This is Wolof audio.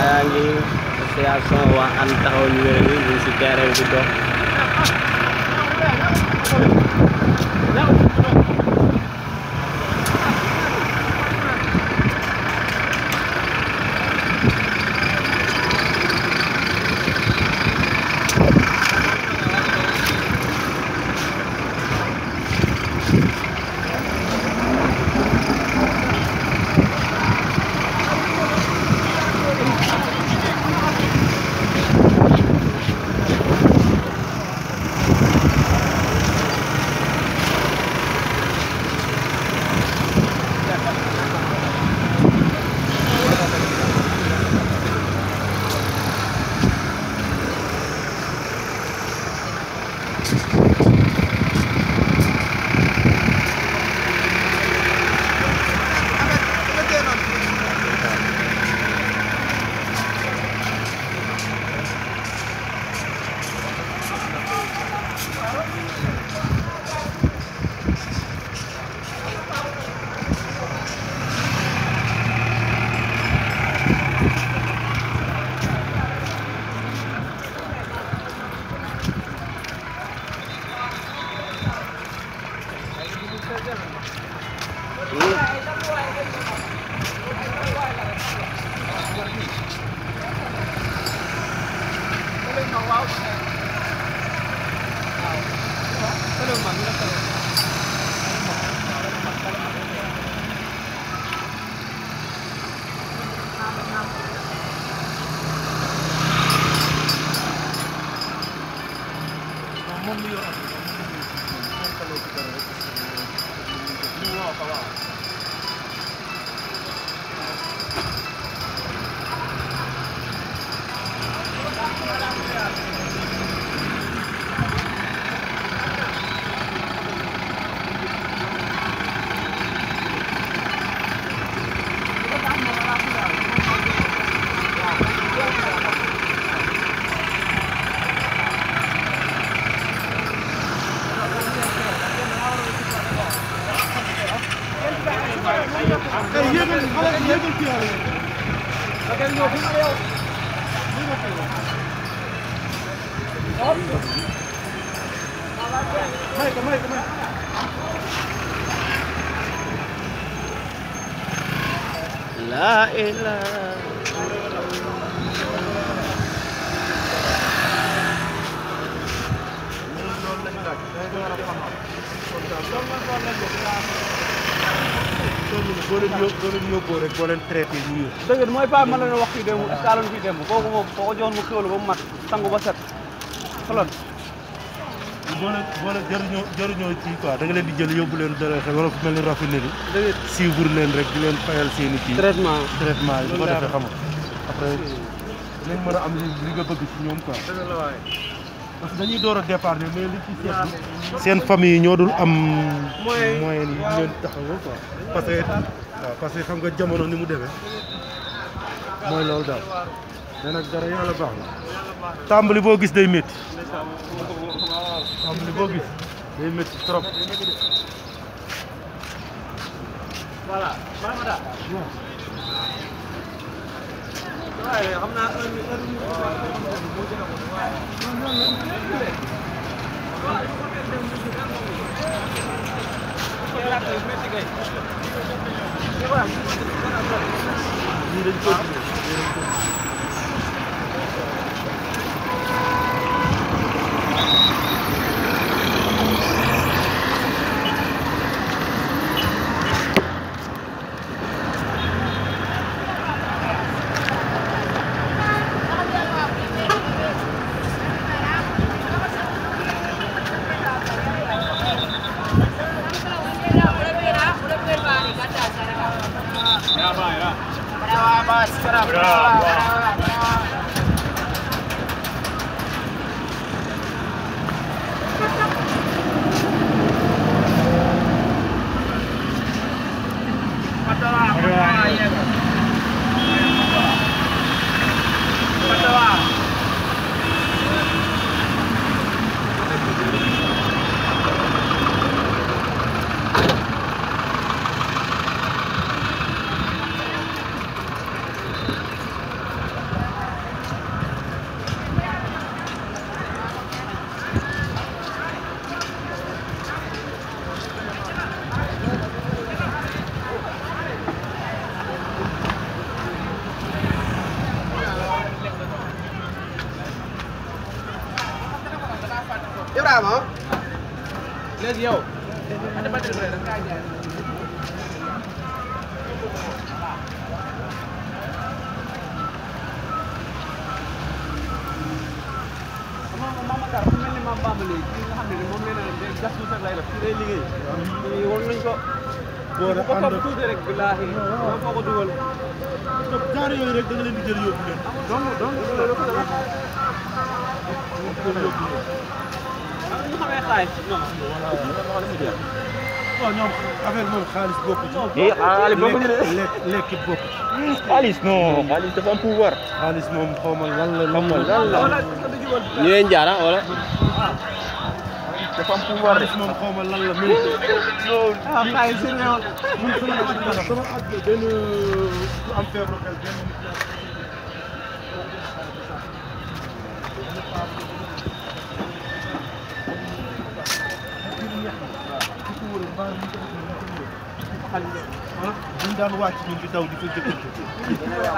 yaa ngi association waa ànd taxawu ñu wér ñu ngi si terrain bi dox. La ilaha boo leen yóbboo rek boo leen traité ñu yóbbu. dëgg mooy Pape man la ñu wax fii démb saalon fii démb kooku moom boo ko joxoon mu xéwlu ba mu mat sangu ba set xoloon boo leen jëriñoo ci quoi da nga leen di jël yóbbu leen dara xel wala fu mel ni raffinerie yi suivre leen rek di leen fayal seen i kii traitement yi bu ko defee xam nga après dinañ mën a am li nga bëgg ci ñoom quoi parce que dañuy door a départ mais li ci seen famille yi ñoo dul am moyen yi ñu leen taxawoo quoi parce que xam nga jamono ni mu demee mooy loolu daal mais nag dara yàlla baax na tàmbali boo gis day métti tàmbali boo gis day métti trop voilà waaye xam naa Ibrahima léegi yow andi batterie bi rek da nga jaay Mama Dar fu mel ni Mame Bamba léegi ki nga xam ne moom nee na day gas suuf rek lay def ci day liggéey war nañ ko boo topp tuuti rek billaahi moom foo ko dugal genre yooyu rek da nga leen di jël yóbbu leen donc loolu ko def ñu xamee xaalis non waaw ñoom affaire moom xaalis bokku ci xaalis bokku ci de lekk bokku xaalis non xaalis dafa am pouvoir xaalis moom xaw ma lan la ñu leen jaara wala dafa am pouvoir de xaalis moom xaw ma lan la mais xaalis si réew sama ak benn am feebaru xel benn buñ daan wàcc ñun di daw di fa jëkkante